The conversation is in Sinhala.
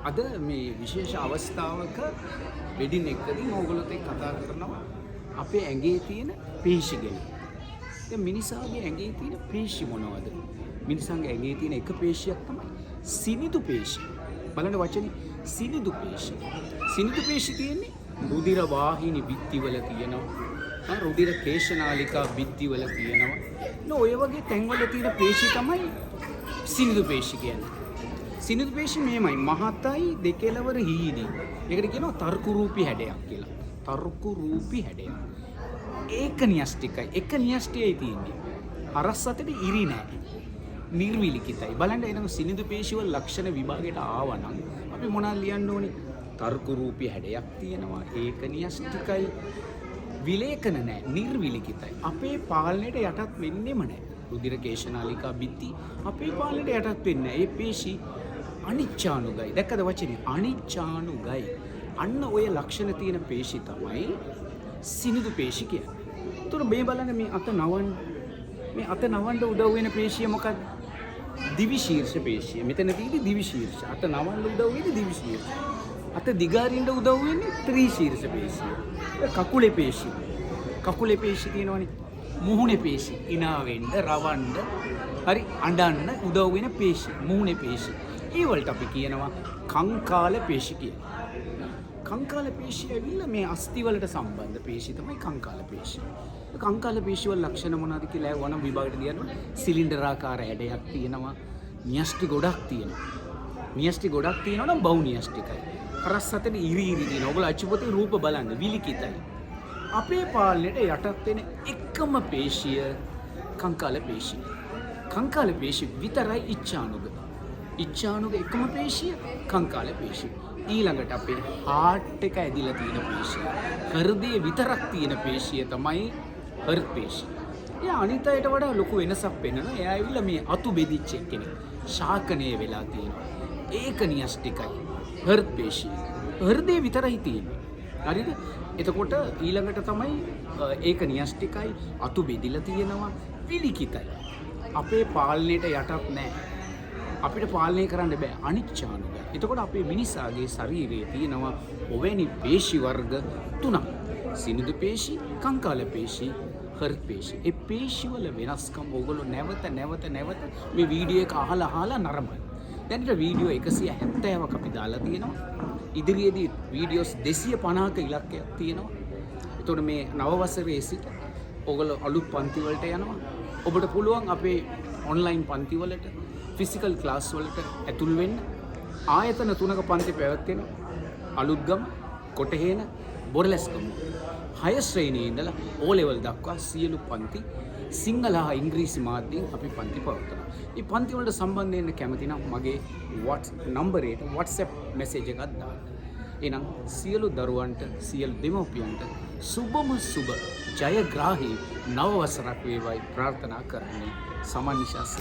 අද මේ විශේෂ අවස්ථාවක වෙඩින් එකකදී මම ඔයගොල්ලොත් එක්ක කතා කරනවා අපේ ඇඟේ තියෙන පේශි ගැන. දැන් මිනිසාගේ ඇඟේ තියෙන පේශි මොනවද? මිනිසාගේ ඇඟේ තියෙන එක පේශියක් තමයි සිනිඳු පේශි. බලන්න වචනේ, සිනිඳු පේශි. සිනිඳු පේශි තියෙන්නේ රුධිර වාහිනී බිත්තිවල තියෙනවා. රුධිර කේශනාලිකා බිත්තිවල තියෙනවා. නෝ ඔය වගේ තැන්වල තියෙන පේශි තමයි සිනිඳු පේශි කියන්නේ. සිනිඳු පේශි මෙහෙමයි, මහතයි, දෙකෙලවර හීනි. ඒකට කියනවා තර්කු රූපී හැඩයක් කියලා. තර්කු රූපී හැඩයක්. ඒක න්‍යෂ්ටිකයි. එක න්‍යෂ්ටියයි තියෙන්නේ. හරස් අතට ඉරි නෑ. නිර්විලිකිතයි. බලන්න එනක සිනිඳු පේශි වල ලක්ෂණ විභාගයට ආවනම් අපි මොනවද ලියන්න ඕනේ? තර්කු රූපී හැඩයක් තියෙනවා. ඒක න්‍යෂ්ටිකයි. විලේඛන නෑ, නිර්විලිකිතයි. අපේ පාලනයට යටත් වෙන්නෙම නෑ. රුධිර කේශනාලිකා බිත්ති අපේ පාලනයට යටත් වෙන්නේ නෑ. ඒ පේශි අනිච්ඡානුගයි. දැක්කද වචනේ? අනිච්ඡානුගයි. අන්න ඔය ලක්ෂණ තියෙන පේශි තමයි සිනිඳු පේශි කියන්නේ. ඒතර මේ බලන්න, මේ අත නවන්න, මේ අත නවන්න උදව් වෙන පේශිය මොකක්ද? දිවි ශීර්ෂ පේශිය. මෙතන තියෙන්නේ දිවි ශීර්ෂ. අත නවන්න උදව් වෙන්නේ දිවි ශීර්ෂ. අත දිගාරින්න උදව් වෙන්නේ ත්‍රි ශීර්ෂ පේශිය. කකුලේ පේශි. කකුලේ පේශි තියෙනවනේ. මුහුණේ පේශි. ඉනා වෙන්න, රවන්න, හරි අඬන්න උදව් වෙන පේශි. මුහුණේ පේශි. ඒ වලට අපි කියනවා කංකාල පේශි කියලා. කංකාල පේශි ඇවිල්ලා මේ අස්ථි වලට සම්බන්ධ පේශි තමයි කංකාල පේශි. කංකාල පේශි වල ලක්ෂණ මොනවද කියලා ඇහුවනම් විභාගයට ලියන්න ඕනේ. සිලින්ඩරාකාර හැඩයක් තියෙනවා. න්‍යෂ්ටි ගොඩක් තියෙනවා. න්‍යෂ්ටි ගොඩක් තියෙනවා නම් බහු න්‍යෂ්ටිකයි. හරස් අතට ඉරි ඉරි තියෙනවා. ඔයගොල්ලෝ අච්චු පොතේ රූප බලන්න, විලිකිතයි. අපේ පාලනයට යටත් වෙන එකම පේශිය කංකාල පේශිය. කංකාල පේශි විතරයි ඉච්ඡානුග. ඉච්ඡානුග එකම පේශිය කංකාල පේශිය. ඊළඟට අපේ හાર્ට් එක ඇදිලා තියෙන පේශිය. හෘදයේ විතරක් තියෙන පේශිය තමයි හෘද පේශිය. එයා අනිත් අයට වඩා ලොකු වෙනසක් පෙන්වනවා. එයා ඇවිල්ලා මේ අතු බෙදිච්ච එක්කෙනෙක්. ශාකණය වෙලා තියෙනවා. ඒක න්‍යෂ්ටිකයි. හෘද පේශිය. හෘදේ විතරයි තියෙන්නේ. හරිද? එතකොට ඊළඟට තමයි ඒක න්‍යෂ්ටිකයි, අතු බෙදිලා තියෙනවා, විලිකිතයි. අපේ පාලනයට යටත් නෑ. අපිට පාලනය කරන්න බෑ, අනිච්ඡානුගයි. එතකොට අපේ මිනිසාගේ ශරීරයේ තියෙනවා ඔවැනි පේශි වර්ග තුනක්. සිනිඳු පේශි, කංකාල පේශි, හෘද පේශි. ඒ පේශි වල වෙනස්කම් ඕගොල්ලෝ නැවත නැවත නැවත මේ වීඩියෝ එක අහලා අහලා නරඹන්න. දැනට වීඩියෝ 170ක් අපි දාලා තියෙනවා. ඉදිරියේදී වීඩියෝස් 250ක ඉලක්කයක් තියෙනවා. එතකොට මේ නව වසරේ සිට ඔයගොල්ලෝ අලුත් පන්ති වලට යනවා. ඔබට පුළුවන් අපේ ඔන්ලයින් පන්ති වලට, ෆිසිකල් ක්ලාස් වලට ඇතුල් වෙන්න. ආයතන තුනක පන්ති පැවැත්වෙනවා. අලුත්ගම, කොටහේන, බොරලැස්ගමුව. හය ශ්‍රේණියේ ඉඳලා ඕ ලෙවල් දක්වා සියලු පන්ති සිංහල හා ඉංග්‍රීසි මාධ්‍යයෙන් අපි පන්ති පවත්වනවා. මේ පන්ති වලට සම්බන්ධ වෙන්න කැමති නම් මගේ WhatsApp නම්බරයට WhatsApp message එකක් දාන්න. එහෙනම් සියලු දරුවන්ට, සියලු දෙමව්පියන්ට සුබම සුබ ජයග්‍රාහී නව වසරක් වේවායි ප්‍රාර්ථනා කරන්නේ. සමන් නිශාස.